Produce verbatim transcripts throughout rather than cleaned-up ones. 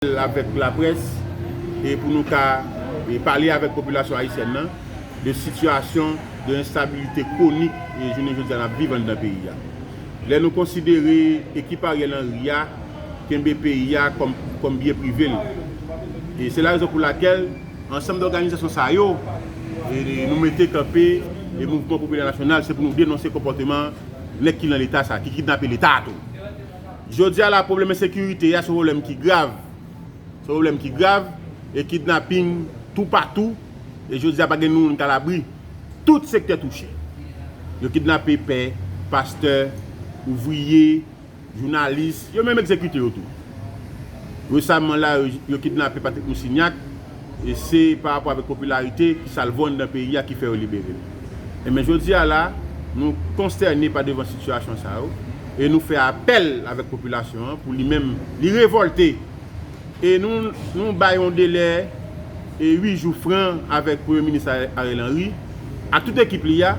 avèk laprès e pou nou ka e pale avèk popilasyon ayisyèn nan de sitiyasyon de enstabilite kwonik e jounen jodi a n ap viv anndan peyi a. Lè nou konsidere ekip Ariel Henry a kenbe peyi a kòm, kòm byen prive l. E se la rezon pou lakèl ansanm dòganizasyon sa yo, e nou mete kanpe e mouvman popilè nasyonal, se pou nou denonse konpòteman nèg ki nan Leta sa, ki kidnape Leta a tou. Jodi a la, pwoblèm ensekirite a se yon pwoblèm ki grav. Se yon pwoblèm ki grav e kidnaping toupatou. E jodi a pa gen moun k a labri. Tout sektè touche. Yo kidnape pè, pastè, ouvriye, jounalis, yo menm egzekite yo tou. Resaman la, yo, yo kidnape Patrick Moussignac, e se pa rapò avèk popilarite ki salvo anndan peyi a ki fè yo libere l. Enben, jodi a la, nou konstène pa devan sitiyasyon sa yo, e nou fè apèl avèk popilasyon an pou li menm, li revòlte. E nou, nou bay yon delè e uit jou fran avèk Premye Minis Ariel Henry ak tout ekip li a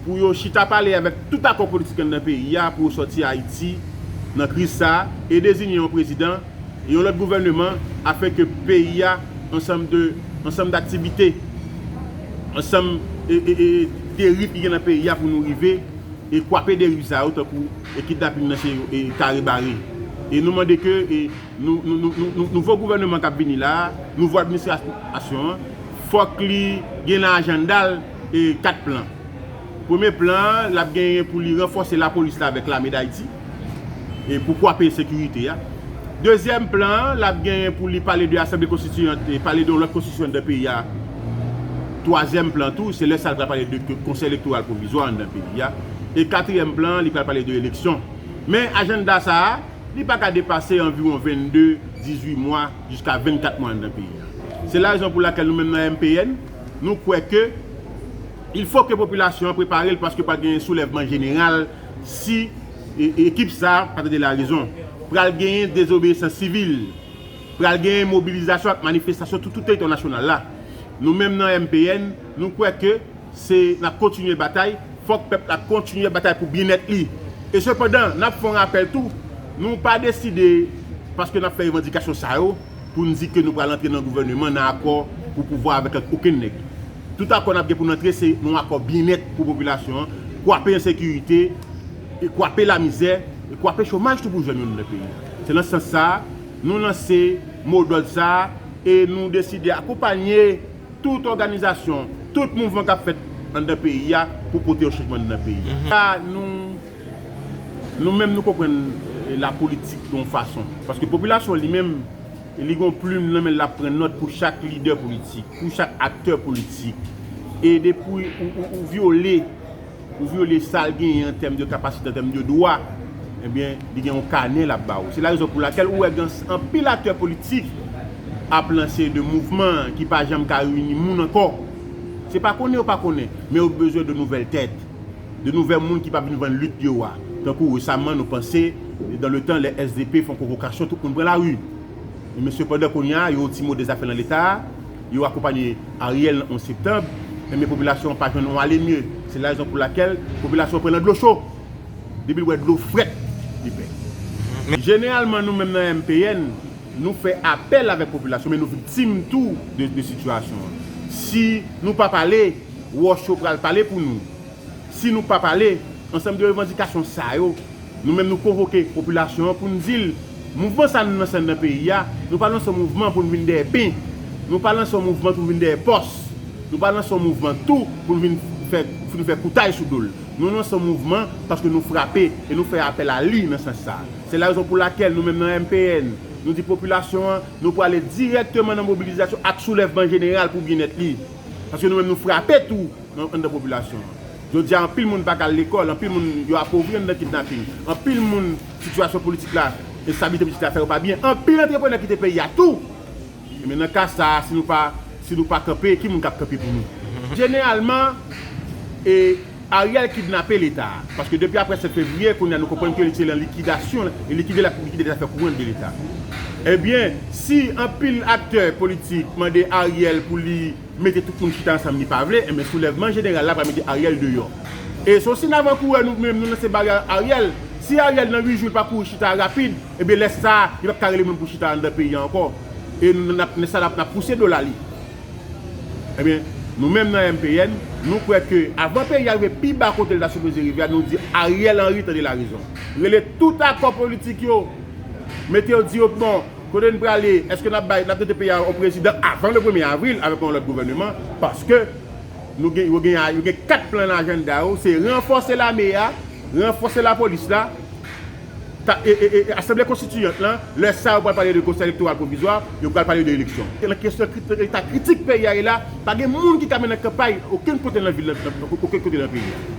pou yo chita pale avèk tout aktè politik anndan peyi a pou yo sòti Ayiti nan kriz sa a e deziye yon prezidan e yon lòt gouvèneman afenke peyi a ansanm de, ansanm daktivite, ansanm e, e, e deriv ki gen nan peyi a pou nou rive e kwape deriv sa yo tankou e kidnaping nan se e kare bare. E nou mande ke e nou, nou, nou, nou, nou, nouvo gouvèneman k ap vini la, nouvo administrasyon an, fòk li gen nan ajanda l e kat plan. Premye plan an, l ap genyen pou li ranfòse lapolis la avèk lame Dayiti e pou kwape ensekirite a. Dezyèm plan an, l ap genyen pou li pale de asanble konstitiyant e pale de yon lòt konstitisyon anndan peyi a. Twazyèm plan tou, se lè sa l pral pale de konsèy elektoral pwovizwa anndan peyi a. E katriyèm plan an, li pral pale de eleksyon. Men ajanda sa a, li pa ka depase anviwon vennde, dizuit mwa, jiska vennkat mwa anndan peyi a. Se la rezon pou lakèl nou menm nan M P N, nou kwè ke il fo ke popilasyon an prepare l paske pral gen soulèvman jeneral si e, e, ekip sa a pa tande larezon. Pral genyen dezobeyisans sivil, pral genyen mobilizasyon ak manifestasyon tout, tout teritwa nasyonal la. Nou menm nan M P N, nou kwè ke se n ap kontinye batay, fòk pèp la kontinye batay pou byennèt li. E sepandan, n ap fè yon rapèl tou, nou pa deside, paske n ap fè revandikasyon sa yo, pou n di ke nou pral antre nan gouvèneman nan akò pou pouvwa avèk okenn nèg. Tout akò n ap gen pou n antre, se yon akò byennèt pou popilasyon an, kwape ensekirite, e kwape lamizè, e kwape chomaj tou pou jèn yo nan peyi a. Se nan sans sa a, nou lanse modòd sa a, e nou deside akonpanye tout òganizasyon, tout mouvman k ap fèt anndan peyi a pou pote yon chanjman anndan peyi a. Sa, nou, nou menm, nou konprann e, lapolitik yon fason. Paske popilasyon li menm, li gen yon plim nan men l, l ap pran nòt pou chak lidè politik, pou chak aktè politik. E depi ou, ou, ou vyole, ou vyole sa l genyen an tèm de kapasite, an tèm de dwa, ebyen, li gen yon kanè l ap ba ou. Se la rezon pou lakèl ou wè gen anpil aktè politik ap lanse de mouvman ki pa janm ka reyini moun ankò. Se pa konnen yo pa konnen, men yo bezwen de nouvèl tèt, de nouvèl moun ki p ap vin vann lit yo a. Tankou resaman, nou panse, dans le temps, lè S D P fè yon konvokasyon, tout moun pran lari. Men sepandan, kounye a, yo yon ti mo de zafè nan Leta a, yo akonpanye Ariel nan onz septanm, enben popilasyon an pa jwenn yon ale mye. Se la rezon pou lakèl popilasyon an pran nan dlo cho. Depi l wè dlo frèt, li pè. Jeneralman, nou menm nan M P N, nou fè apèl avèk popilasyon, men nou viktim tou de, de sitiyasyon an. Si nou pa pale, wòch yo pral pale pou nou. Si nou pa pale, ansanm de revandikasyon sa yo, nou menm nou konvoke popilasyon an pou n di l, mouvman sa nou lanse anndan peyi a, nou pa lanse yon mouvman pou n vin dèyè pen. Nou pa lanse yon mouvman pou n vin dèyè pòs. Nou pa lanse yon mouvman tou pou n vin fè, pou n fè koutay sou do l. Nou lanse yon mouvman paske nou frape e nou fè apèl a li nan sans sa. Se la rezon pou lakèl nou menm nan M P N, nou di popilasyon an, nou prale dirèkteman nan mobilizasyon ak soulèvman jeneral pou byennèt li. Paske nou menm nou frape tou nan, anndan popilasyon an. Jodi a, anpil moun pa ka al lekòl, anpil moun yo apovri anndan kidnaping, anpil moun sitiyasyon politik la, enstabilite politik la fè yo pa byen, anpil antreprenè kite peyi a tou. Ebyen, nan ka sa a, si nou pa, si nou pa kanpe, ki moun k ap kanpe pou nou? Jeneralman, e, Ariel kidnape Leta a. Paske depi apre sèt fevriye, kounye a nou konprann ke li se nan likidasyon, e likide l ap likide zafè kouran de Leta. Ebyen, si anpil aktè politik mande Ariel pou li mete tout moun chita ansanm, li pa vle, enben soulèvman jeneral la pral mete Ariel deyò. E se yon siy avan kourè nou menm nou lanse barè Ariel, Si Ariel nan uit jou li pa kouri chita rapid, ebyen lè sa a, li p ap ka rele moun pou chita anndan peyi a ankò. E n ap, lè sa a, n ap, n ap pouse do l ale. Ebyen, nou menm nan M P N, nou kwè ke avan peyi a rive pi ba kote l ta sipoze rive a, nou di Ariel Henry tande larezon. Rele tout aktè politik yo, mete yo di yo, bon, kote n prale, èske n ap bay, n ap trete peyi a yon prezidan avan le premye avril avèk yon lòt gouvèneman, paske nou gen, yo gen, yo gen kat plan nan ajanda yo, se ranfòse lame a, ranfòse lapolis la, ta, e, e, e, Asanble Konstitiyant lan, lè sa yo pral pale de Konsèy Elektoral Pwovizwa, yo pral pale de eleksyon. E nan kesyon kri-, eta kritik peyi a ye la, pa gen moun ki ka mennen kanpay okenn kote nan vil, nan, nan, okenn kote nan peyi a.